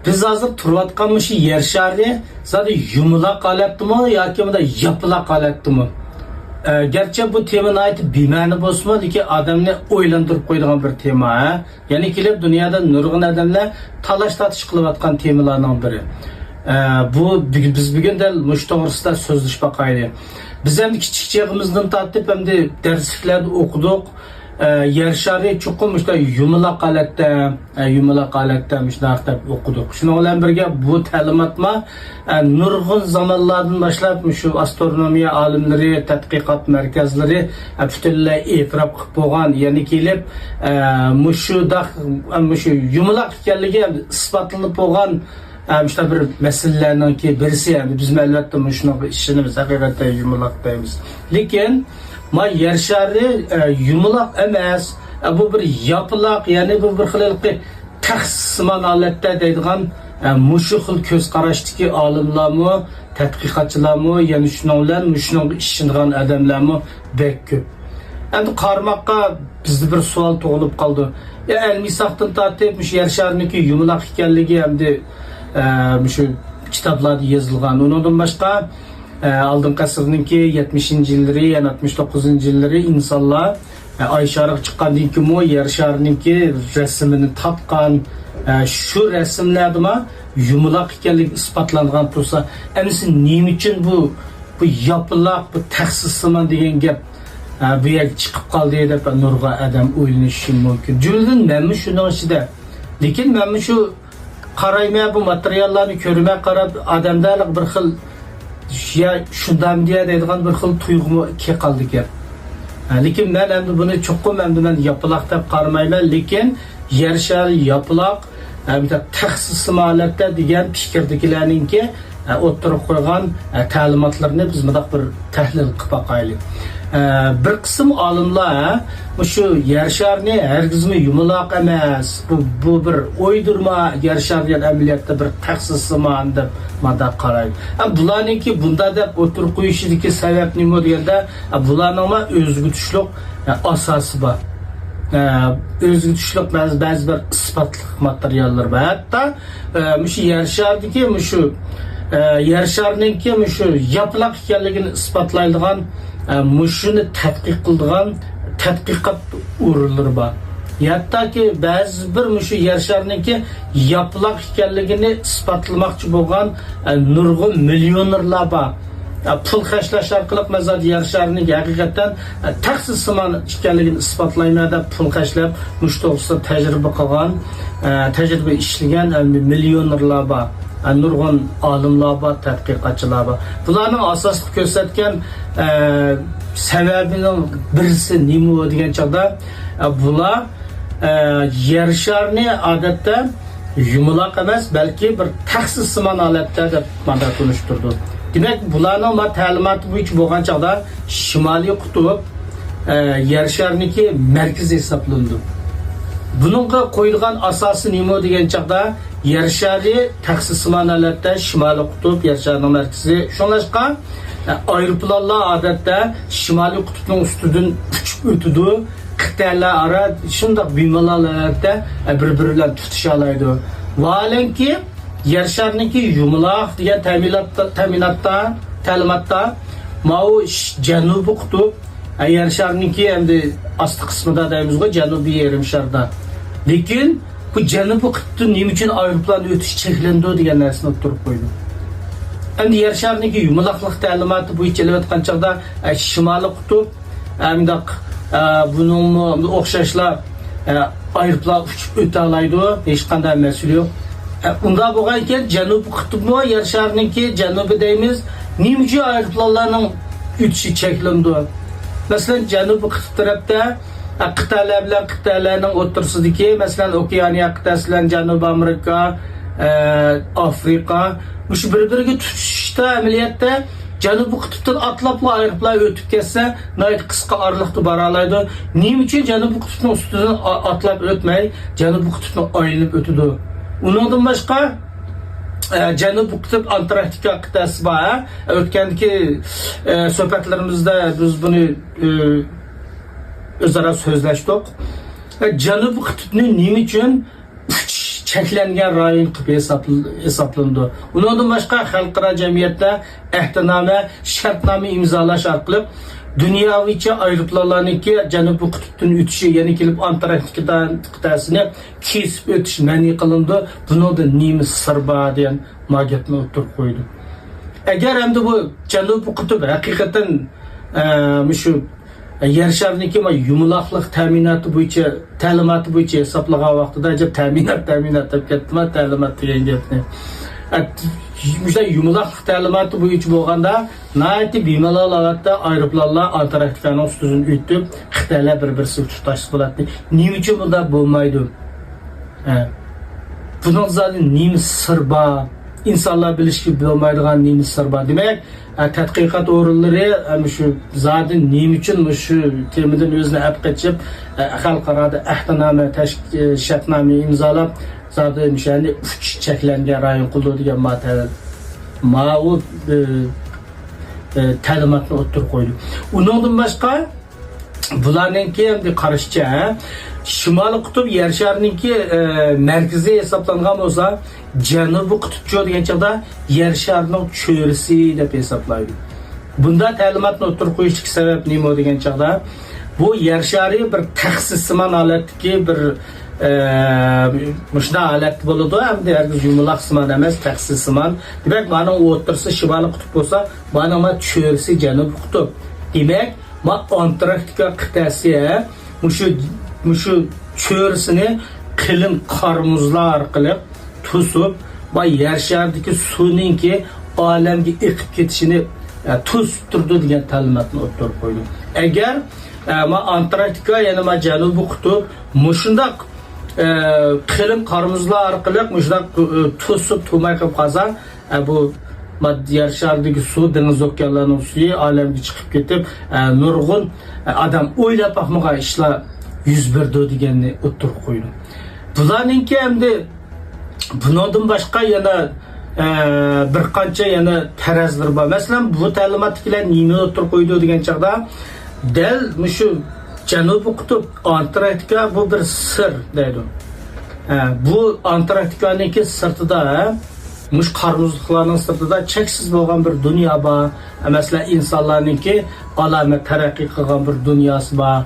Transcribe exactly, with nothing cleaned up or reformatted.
بىز ھازىر تۇرۇۋاتقان مۇشۇ يەر شارى زادى يۇمىلاق ھالەتتىمۇ ياكى مۇنداق ياپىلاق ھالەتتىمۇ؟ ئە، گەرچە بۇ تېما ناھايىتى بىمەنە بولسىمۇ، لېكىن ئادەمنى ئويلاندۇرۇپ قويىدىغان بىر تېما، ھە؟ يەنە كېلىپ دۇنيادا نۇرغۇن ئادەملەر تالاش-تارتىش قىلىۋاتقان تېمىلارنىڭ بىرى. ئە، بۇ بۈگۈن، بىز بۈگۈن دەل مۇشۇ توغرىسىدا سۆزلىشىپ باقايلى. بىز ئەمدى كىچىك چېغىمىزدىن تارتىپ ئەمدى دەرسلىكلەردە ئوقۇدۇق. ئە، يەر شارى چوقۇم مۇشۇنداق يۇمىلاق ھالەتتە، ئە، يۇمىلاق ھالەتتە مۇشۇنداق دەپ ئوقۇدۇق. شۇنىڭ بىلەن بىرگە بۇ تەلىماتما، ئە، نۇرغۇن زامانلاردىن باشلاپ مۇشۇ ئاسترونومىيە ئالىملىرى، تەتقىقات مەركەزلىرى، ئە، پۈتۈنلەي ئېتىراپ قىلىپ بولغان، يەنە كېلىپ، ئە، مۇشۇنداق، ئە، مۇشۇ يۇمىلاق ئىكەنلىكى ئىسپاتلىنىپ بولغان، ئە، مۇشۇنداق بىر مەسىلىلەرنىڭكى بىرسى. ئەمدى بىزمۇ ئەلۋەتتە مۇشۇنىڭغا ئىشىنىمىز، ھەقىقەتەن يۇمىلاق دەيمىز. لېكىن ما يەر شارى، ئە، يۇمىلاق ئەمەس، ئە، بۇ بىر ياپىلاق، يەنى بۇ بىر خىل ھېلىقى تەخسىسىمان ھالەتتە دەيدىغان، ئە، مۇشۇ خىل كۆز قاراشتىكى ئالىملارمۇ، تەتقىقاتچىلارمۇ، يەنە شۇنىڭ بىلەن مۇشۇنىڭغا ئىشىنىدىغان ئادەملەرمۇ بەك كۆپ. ئەمدى قارىماققا بىزدە بىر سوئال تۇغۇلۇپ قالىدۇ. يا ئەلمىساقتىن تارتىپ مۇشۇ يەر شارىنىڭكى يۇمىلاق ئىكەنلىكى ئەمدى، ئە، مۇشۇ كىتابلاردا يېزىلغان. ئۇنىڭدىن باشقا، ئە، ئالدىنقى ئەسىرنىڭكى يەتمىشىنچى يىللىرى، يەنى ئاتمىش توققۇزىنچى يىللىرى ئىنسانلار، ئە، ئاي شارىغا چىققاندىن كېيىنمۇ يەر شارىنىڭكى رەسىمىنى تاپقان. ئە، شۇ رەسىملەردىمۇ يۇمىلاق ئىكەنلىكى ئىسپاتلانغان تۇرسا، ئەمىسە نېمە ئۈچۈن بۇ، بۇ ياپىلاق، بۇ تەخسىسىمان دېگەن گەپ، ئە، بۇ يەرگە چىقىپ قالدى دەپ نۇرغۇن ئادەم ئويلىنىشى مۇمكىن. جۈملىدىن مەنمۇ شۇنىڭ ئىچىدە. لېكىن مەنمۇ شۇ قارايمەن، بۇ ماتېرىياللارنى كۆرىمەن، قاراپ ئادەمدە بىر خىل، يا شۇنداقمىدىيا دەيدىغان بىر خىل تۇيغۇمۇ كېلىپ قالىدىكەن. ھە، لېكىن مەن ئەمدى بۇنى چوقۇم ئەمدى مەن ياپىلاق دەپ قارىمايمەن، لېكىن يەر شارى ياپىلاق، ھە، بىر تەخسىسىمان ھالەتتە دېگەن پىكىردىكىلەرنىڭكى، ھە، ئوتتۇرىغا قويغان، ھە، تەلىماتلىرىنى بىز مۇنداق بىر تەھلىل قىلىپ باقايلى. ئە، بىر قىسىم ئالىملار، ھە، مۇشۇ يەر شارىنى ھەرگىزمۇ يۇمىلاق ئەمەس، بۇ، بۇ بىر ئويدۇرما يەر شارى دېگەن ئەمەلىيەتتە بىر تەخسىسىمان دەپ مانداق قارايدۇ. ھە، بۇلارنىڭكى بۇنداق دەپ ئوتتۇرىغا قويۇشىدىكى سەۋەب نېمە دېگەندە، ھە، بۇلارنىڭمۇ ئۆزىگە تۇشلۇق، ھە، ئاساسى بار. ھە، ئۆزىگە تۇشلۇق بەزى، بەزى بىر ئىسپاتلىق ماتېرىياللىرى بار. ھەتتا ئە، مۇشۇ يەر شارىدىكى مۇشۇ، ئە، يەر شارىنىڭكى مۇشۇ ياپىلاق ئىكەنلىكىنى ئىسپاتلايدىغان، ئە، مۇشۇنى تەتقىق قىلىدىغان تەتقىقات ئورۇنلىرى بار. ھەتتاكى بەزى بىر مۇشۇ يەر شارىنىڭكى ياپىلاق ئىكەنلىكىنى ئىسپاتلىماقچى بولغان، ئە، نۇرغۇن مىليونېرلار بار. ئە، پۇل خەجلەش ئارقىلىق مەن زادى يەر شارىنىڭ ھەقىقەتەن، ئە، تەخسىسىمان ئىكەنلىكىنى ئىسپاتلايمەن دەپ پۇل خەجلەپ، مۇشۇ توغرىسىدا تەجرىبە قىلغان، ئە، تەجرىبە ئىشلىگەن، ئە، مىليونېرلار بار، ئە، نۇرغۇن ئالىملار بار، تەتقىقاتچىلار بار. بۇلارنىڭ ئاساسلىق كۆرسەتكەن، ئە، سەۋەبىنىڭ بىرسى نېمە دېگەن چاغدا، ئە، بۇلار، ئە، يەر شارىنى ئادەتتە يۇمىلاق ئەمەس، بەلكى بىر تەخسىسىمان ھالەتتە دەپ مانا تونۇشتۇرىدۇ. دېمەك، بۇلارنىڭ ما تەلىماتى بويىچە بولغان چاغدا شىمالىي قۇتۇپ، ئە، يەر شارىنىڭكى مەركىزى ھېسابلىنىدۇ. بۇنىڭغا قويۇلغان ئاساسى نېمە دېگەن چاغدا يەر شارى تەخسىسىمان ھالەتتە شىمالىي قۇتۇپ يەر شارىنىڭ مەركىزى. شۇڭلاشقا، ئە، ئايروپىلانلار ئادەتتە شىمالىي قۇتۇپنىڭ ئۈستىدىن ئۇچۇپ ئۆتىدۇ. قىتئەلەر ئارا شۇنداق بىمالال ھالەتتە، ئە، بىر-بىرى بىلەن تۇتۇشالايدۇ. ۋاھالەنكى، يەر شارىنىڭكى يۇمىلاق دېگەن تەمىناتتا، تەمىناتتا، تەلىماتتا ماۋۇ ش-، جەنۇبىي قۇتۇپ، ئە، يەر شارىنىڭكى ئەمدى ئاستى قىسمىدا دەيمىزغۇ، جەنۇبىي يېرىم شاردا. لېكىن بۇ جەنۇبىي قۇتۇپتىن نېمە ئۈچۈن ئايروپىلان ئۆتۈش چەكلىنىدۇ دېگەن نەرسىنى ئوتتۇرىغا قويدۇم. ئەمدى يەر شارىنىڭكى يۇمىلاقلىق تەلىماتى بويىچە ئېلىۋاتقان چاغدا، ئە، شىمالىي قۇتۇپ، ئە، مۇنداق، ئە، بۇنىڭمۇ ئوخشاشلا، ئە، ئايروپىلان ئۇچۇپ ئۆتەلايدۇ، ھېچقانداق مەسىلە يوق. ئە، ئۇنداق بولغان ئىكەن، جەنۇبىي قۇتۇپمۇ يەر شارىنىڭكى جەنۇبى دەيمىز. نېمە ئۈچۈن ئايروپىلانلارنىڭ ئۆتۈشى چەكلىنىدۇ؟ مەسىلەن، جەنۇبىي قۇتۇپ تەرەپتە، ئە، قىتئەلەر بىلەن قىتئەلەرنىڭ ئوتتۇرىسىدىكى، مەسىلەن، ئوكېئانىيە قىتئەسى بىلەن جەنۇبىي ئامېرىكا، ئە، ئافرىقا، مۇشۇ بىر-بىرىگە تۇتىشىشتا ئەمەلىيەتتە جەنۇبىي قۇتۇپتىن ئاتلاپلا ئايروپىلان ئۆتۈپ كەتسە، ناھايىتى قىسقا ئارىلىقتا بارالايدۇ. نېمە ئۈچۈن جەنۇبىي قۇتۇپنىڭ ئۈستىدىن ئا-، ئاتلاپ ئۆتمەي، جەنۇبىي قۇتۇپنى ئايلىنىپ ئۆتىدۇ؟ ئۇنىڭدىن باشقا، ئە، جەنۇبىي قۇتۇپ ئانتاركتىكا قىتئەسى بار، ھە؟ ئۆتكەندىكى، ئە، سۆھبەتلىرىمىزدە بىز بۇنى، ئە، ئۆزئارا سۆزلەشتۇق. ئە، جەنۇبىي قۇتۇپنى نېمە ئۈچۈن ئۇچۇش چەكلەنگەن رايون قىلىپ ھېسابل-، ھېسابلىنىدۇ. ئۇنىڭدىن باشقا، خەلقئارا جەمئىيەتتە ئەھدىنامە، شەرتنامە ئىمزالاش ئارقىلىق دۇنيا بويىچە ئايروپىلانلارنىڭكى جەنۇبىي قۇتۇپتىن ئۆتۈشى، يەنى كېلىپ ئانتاركتىكا قىتئەسىنى كېسىپ ئۆتۈش مەنئى قىلىنىدۇ. بۇنىڭدا نېمە سىر بار دېگەن ما گەپنى ئوتتۇرىغا قويدۇم. ئەگەر ئەمدى بۇ جەنۇبىي قۇتۇپ ھەقىقەتەن، ئە، مۇشۇ يەر شارىنىڭكى ما يۇمىلاقلىق تەمىناتى بويىچە، تەلىماتى بويىچە ھېسابلىغان ۋاقتىدا، ئەجەب تەمىنات، تەمىنات دەپ كەتتىما، تەلىمات دېگەن گەپنى. ئە، مۇشۇنداق يۇمىلاقلىق تەلىماتى بويىچە بولغاندا، ناھايىتى بىمالال ھالەتتە ئايروپىلانلار ئانتاركتىكانىڭ ئۈستىدىن ئۆتۈپ، خىتايلار بىر-بىرسىگە تۇتاشلىق بولاتتى. نېمە ئۈچۈن بۇنداق بولمايدۇ؟ ھە. بۇنىڭ زادى نېمە سىر بار؟ ئىنسانلار بىلىشكە بولمايدىغان نېمە سىر بار؟ دېمەك، ئە، تەتقىقات ئورۇنلىرى، ئە، مۇشۇ زادى نېمە ئۈچۈن مۇشۇ تېمىدىن ئۆزىنى ئەپ قېچىپ، ئە، خەلقئارادا ئەھدىنامە، تەش-، ئە، شەرتنامە ئىمزالاپ، زادى مۇشۇنى ئۇچۇش چەكلەنگەن رايون قىلدى دېگەن ما تەلىم-، ماۋۇ، ئە، ئە، تەلىماتنى ئوتتۇرىغا قويدى. ئۇنىڭدىن باشقا، بۇلارنىڭكى ئەمدى قارىشىچە، شىمالىي قۇتۇپ يەر شارىنىڭكى، ئە، مەركىزى ھېسابلانغان بولسا، جەنۇبىي قۇتۇپچۇ دېگەن چاغدا يەر شارىنىڭ چۆرىسى دەپ ھېسابلايدۇ. بۇنداق تەلىماتنى ئوتتۇرىغا قويۇشتىكى سەۋەب نېمە دېگەن چاغدا، بۇ يەر شارى بىر تەخسىسىمان ھالەتتىكى بىر، ئە، مۇشۇنداق ھالەتتە بولىدۇ، ئەمدى ھەرگىز يۇمىلاقسىمان ئەمەس، تەخسىسىمان. دېمەك، مانىڭ ئوتتۇرىسى شىمالىي قۇتۇپ بولسا، مانا ما چۆرىسى جەنۇبىي قۇتۇپ. دېمەك، ما ئانتاركتىكا قىتئەسى، ھە، مۇشۇ، مۇشۇ چۆرىسىنى قېلىن قار مۇزلار ئارقىلىق توسۇپ، ما يەر شارىدىكى سۇنىڭكى ئالەمگە ئېقىپ كېتىشىنى، ئە، توسۇپ تۇرىدۇ دېگەن تەلىماتنى ئوتتۇرىغا قويدى. ئەگەر، ئە، ما ئانتاركتىكا، يەنى ما جەنۇبىي قۇتۇپ مۇشۇنداق، ئە، قېلىن قار مۇزلار ئارقىلىق مۇشۇنداق، ئە، توسۇپ تۇرماي قېلىپ قالسا، ئە، بۇ ماد-، يەر شارىدىكى سۇ، دېڭىز، ئوكيانلارنىڭ سۈيى ئالەمگە چىقىپ كېتىپ، ئە، نۇرغۇن، ئە، ئادەم ئويلاپ باقمىغان ئىشلار يۈز بېرىدۇ دېگەننى ئوتتۇرىغا قويدۇم. بۇلارنىڭكى ئەمدى بۇنىڭدىن باشقا يەنە، ئە، بىر قانچە يەنە پەرەزلىرى بار. مەسىلەن، بۇ تەلىماتتىكىلەر نېمىنى ئوتتۇرىغا قويىدۇ دېگەن چاغدا، دەل مۇشۇ جەنۇبىي قۇتۇپ، ئانتاركتىكا، بۇ بىر سىر دەيدۇ. ئە، بۇ ئانتاركتىكانىڭكى سىرتىدا، ھە، مۇشۇ قار مۇزلۇقلارنىڭ سىرتىدا چەكسىز بولغان بىر دۇنيا بار. مەسىلەن، ئىنسانلارنىڭكى ئالامەت تەرەققىي قىلغان بىر دۇنياسى بار.